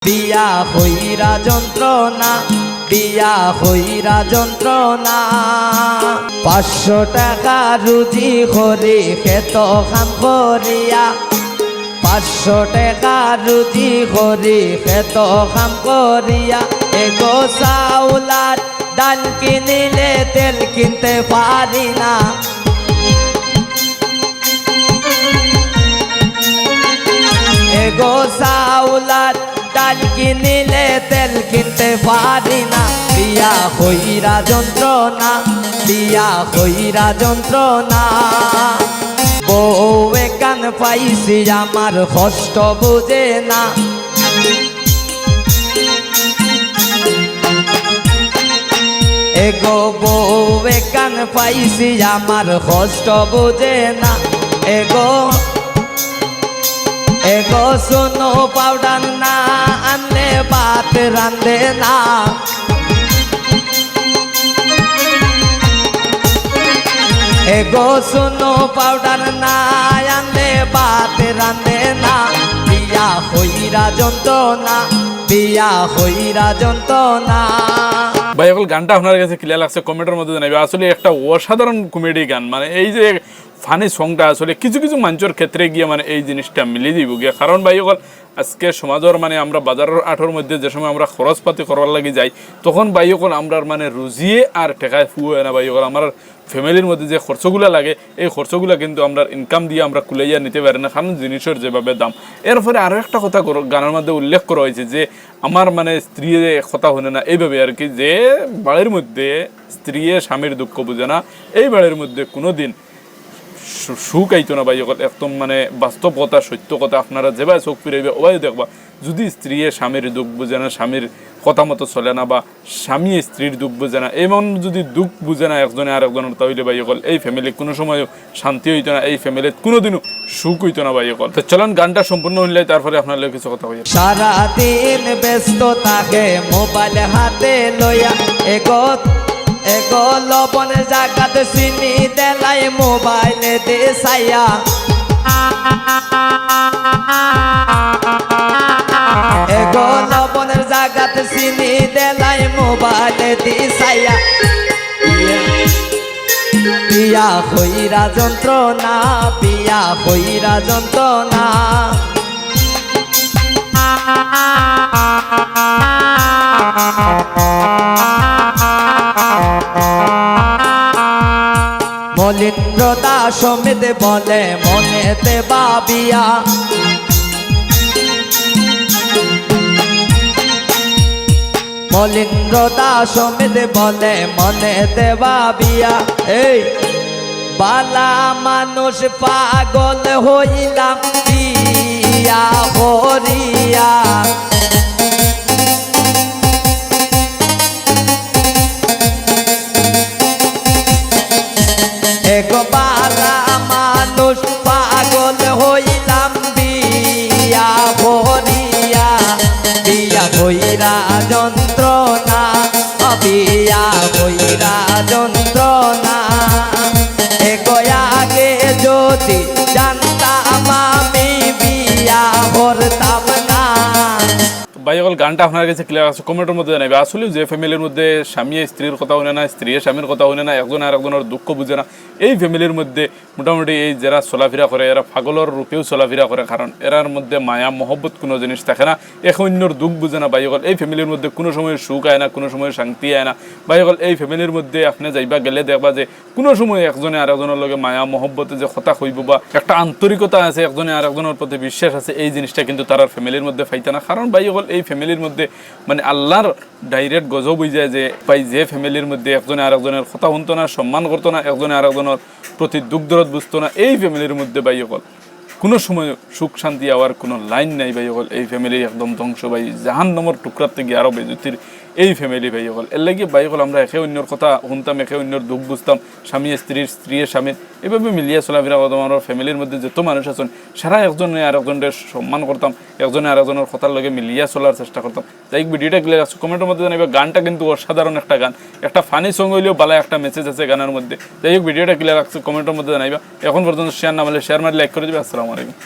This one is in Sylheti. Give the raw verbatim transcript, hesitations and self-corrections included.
বিয়া কইরা যন্ত্রণা, বিয়া কইরা যন্ত্রণা। পাঁচশো টেকা রুজি করি, খেতো কাম করিয়া। পাঁচশো টেকা রুজি করি, খেতো কাম করিয়া। এগো চাউল আর ডাইল কিনিলে তেল কিনতে পারি না। এগো চাউল আর ডাইল কিনিলে তেল কিনতে পারি না। বিয়া কইরা যন্ত্রণা, বিয়া কইরা যন্ত্রণা। বউ একান পাইছি আমার কষ্ট বুঝে না। এগো বউ একান পাইছি আমার কষ্ট বুঝে না। এগো, এগো চুনো পাউডার না আনলে ভাত রান্ধে না। এগো চুনো পাউডার না আনলে ভাত রান্ধে না। বিয়া কইরা যন্ত্রণা, বিয়া কইরা যন্ত্রণা। ভাই অকল, গানটা আপনার কাছে কিলা লাগছে কমেন্টর মধ্যে জানাইবা। আসলে একটা অসাধারণ কমেডি গান, মানে এই যে ফানি সংটা আসলে কিছু কিছু মানষর ক্ষেত্রে গিয়া মানে এই জিনিসটা মিলি দিব গিয়া। কারণ ভাই অকল, আজকে সমাজর মানে আমরা বাজারর আটর মধ্যে যে সময় আমরা খরচপাতি করবার লাগি যাই, তখন ভাই অকল আমরার মানে রুজিয়ে আর টেকায় ফুয়ে না ভাই অকল, আমরার ফ্যামিলির মধ্যে যে খরচগুলা লাগে, এই খরচগুলা কিন্তু আমরার ইনকাম দিয়া আমরা কুলাইয়া নিতে পারি না, কারণ জিনিসর যেভাবে দাম। এরপরে আরো একটা কথা গর-, গানর মধ্যে উল্লেখ করা হয়েছে যে আমার মানে স্ত্রী কথা হুনে না, এইভাবে আর কি, যে বাড়ির মধ্যে স্ত্রীয়ে স্বামীর দুঃখ বুঝে না, এই বাড়ির মধ্যে কোনোদিন সু-, সুখ আইতো না ভাই অকল। একদম মানে বাস্তব কথা, সত্য কথা, আপনারা যেভাবে চোখ ফিরাইবে ওভাবে দেখবা। যদি স্ত্রীয়ে স্বামীর দুঃখ বুঝে না, স্বামীর কথা মতো চলে না, বা স্বামীয়ে স্ত্রীর দুঃখ বুঝে না, এমন যদি দুঃখ বুঝে না একজনে আর একজনের, তাহলে ভাই অকল এই ফ্যামিলি কোনো সময় শান্তি হইতো না, এই ফ্যামিলিত কোনোদিনও সুখ হইতো না ভাই অকল। তো চলুন গানটা সম্পূর্ণ হইলে তারপরে আপনার লগে কিছু কথা কই। সারাদিন ব্যস্ত থাকে মোবাইল হাতে লইয়া, এগো এগো লবণ জাগাত চিনি দেলাই মোবাইলে দে চাইয়া। এগো লবণের জাগাত চিনি দেলাই মোবাইলে দি চাইয়া। বিয়া কইরা যন্ত্রণা, বিয়া কইরা যন্ত্রণা। মলিন্দ্র দাস সমেত বলে মনেতে ভাবিয়া। মলিন্দ্র দাস সমেত বলে মনেতে ভাবিয়া। এই বালা মানুষ পাগল হইলাম বিয়া করিয়া। এক বালা মানুষ পাগল হইলাম বিয়া করিয়া। বিয়া কইরা যন্ত্রণা, বিয়া কইরা যন্ত্রণা। এগো আগে যদি জানতাম আমি বিয়া করতাম না। ভাই অকল, গানটা আপনার কাছে ক্লিয়ার আছে, কমেন্টর মধ্যে জানাইবা। আসলে যে ফ্যামিলির মধ্যে স্বামী স্ত্রীর কথা হুনে না, স্ত্রী স্বামীর কথা হুনে না, একজন আর একজনের দুঃখ বুঝে না, এই ফ্যামিলির মধ্যে মোটামুটি এই যারা চলাফেরা করে, এরা পাগলর রূপেও চলাফেরা করে, কারণ এরার মধ্যে মায়া মহব্বত কোনো জিনিস থাকে না। একে অন্যর দুঃখ বুঝে না ভাই অকল। এই ফ্যামিলির মধ্যে কোনো সময় সুখ আয় না, কোনো সময় শান্তি আয় না ভাই অকল। এই ফ্যামিলির মধ্যে আপনি যাইবা গেলে দেখবা যে কোনো সময় একজনে আর একজনের লগে মায়া মহব্বতে যে কথা কইব বা একটা আন্তরিকতা আছে, একজনে আর একজনের প্রতি বিশ্বাস আছে, এই জিনিসটা কিন্তু তারার ফ্যামিলির মধ্যে পাইতা না। কারণ ভাই অকল, এই ফ্যামিলির মধ্যে মানে আল্লাহর ডাইরেক্ট গজব হয়ে যায় যে ভাই, যে ফ্যামিলির মধ্যে একজনে আর একজনের কথা শুনতো না, সম্মান করতো না, একজনে আর একজনের প্রতি দুঃখ দরদ বুঝতো না, এই ফ্যামিলির মধ্যে ভাই অকল কোনো সময় সুখ শান্তি আওয়ার কোনো লাইন নাই ভাই অকল। এই ফ্যামিলি একদম ধ্বংস ভাই, জাহান্নামর টুকরার থেকে আরো বেজুতির এই ফ্যামিলি ভাই অকল। এর লাগি ভাই অকল আমরা একে অন্যর কথা শুনতাম, একে অন্যর দুঃখ বুঝতাম, স্বামী স্ত্রীর, স্ত্রীর স্বামীর, এভাবে মিলিয়া চলাফেরা করতাম। আমরা ফ্যামিলির মধ্যে যত মানুষ আছেন, সারা একজনে আর একজনের সম্মান করতাম, একজনে আর একজনের কথার লগে মিলিয়া চলার চেষ্টা করতাম। যাই হোক, ভিডিওটা ক্লিয়ার আছে, কমেন্টের মধ্যে জানাইবা। গানটা কিন্তু অসাধারণ একটা গান, একটা ফানি সং হইলেও ভালো একটা মেসেজ আছে গানের মধ্যে। যাই হোক, ভিডিওটা ক্লিয়ার আছে, কমেন্টের মধ্যে জানাইবা। এখন পর্যন্ত শেয়ার না মারলে শেয়ার মারি লাইক করে দিবে। আসসালামু আলাইকুম।